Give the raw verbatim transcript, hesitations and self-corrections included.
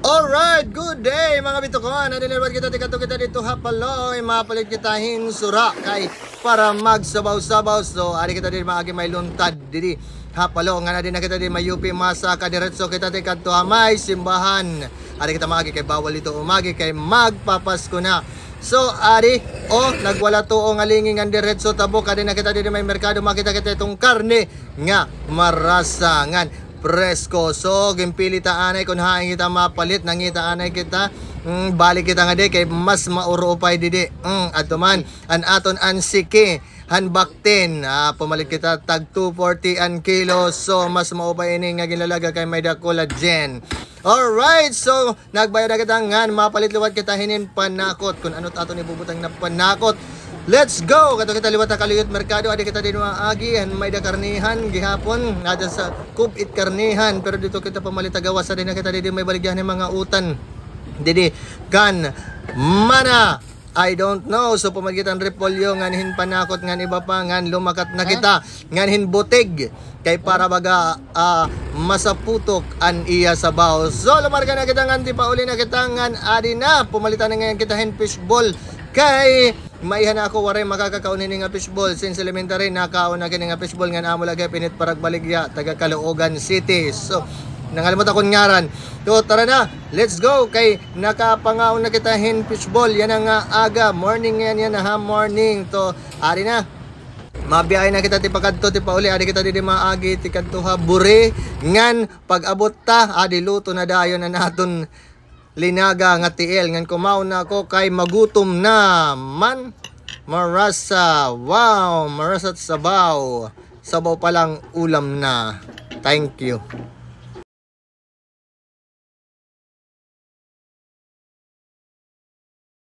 Alright, good day, mga bitukon. Adi liwat kita, tikadto kita didto ha Paloy, mapalit kita hin sura kay para magsabaw-sabaw. So, adi kita didi maagi, may luntad didi ha Paloy. Ngan adi na kita didi may U P Masa, kadiretso kita tikadto ha may simbahan. Adi kita maagi kay bawal didto umagi kay magpapasko na. So, adi, o, nagwala tuo nga lingi ngan diretso tabok. Adi na kita didi may merkado, makita kita iton karne nga marasa ngan presko. So, ginpili ta anay kon hain kita mapalit, nangita anay kita. Mm, balik kita ngadi kay mas mauro upay didi. Mm, adto man an aton ansiki han baktin. Ah, pumalit kita tag two forty an kilo. So, mas maupay ini nga ginlalaga kay may dakula dyan. Alright, so nagbayad na kita ngan mapalit liwat kita hinin panakot. Kon ano it aton ibubutang na panakot. Let's go! Kadto kita liwat ha Caluyot Merkado, adi kita didi maagi, han may-ada karnihan gihapon, ada sa Kubit Karnihan, pero didto kita pamalit ha gawas, adi na kita didi may baligya han mga utan. Didi kan mana, I don't know. So, pumalit kita hin repolyo ngan hin panakot ngan iba pa ngan lumakat na kita ngan hin butig. Kay para baga, ah, masaputok an iya sabaw. So, lumarga na kita ngan tipauli na kita ngan adi na. Pumalit na ngay-an kita hin fishball. Kay maiha na ako, waray makakakaon hini nga fishball. Since elementary, nakaon na kini nga fishball ngan amo la gihap ini it paragbaligya, taga Caloocan City. So, nangalimot ako hin ngaran. So, tara na. Let's go. Kay nakapangaon na kita hin fishball. Yana nga aga. Morning yana, yana ha. Morning. To, adi na. Mabiyahe na kita tipakadto, tipauli. Adi kita didi maagi, tikadto ha Buri. Ngan pag-abot ta, adi luto na dayon an aton linaga nga tiil. Ngan kumaon na ako kay magutom na man. Marasa. Wow, marasa it sabaw. Sabaw pa lang ulam na. Thank you.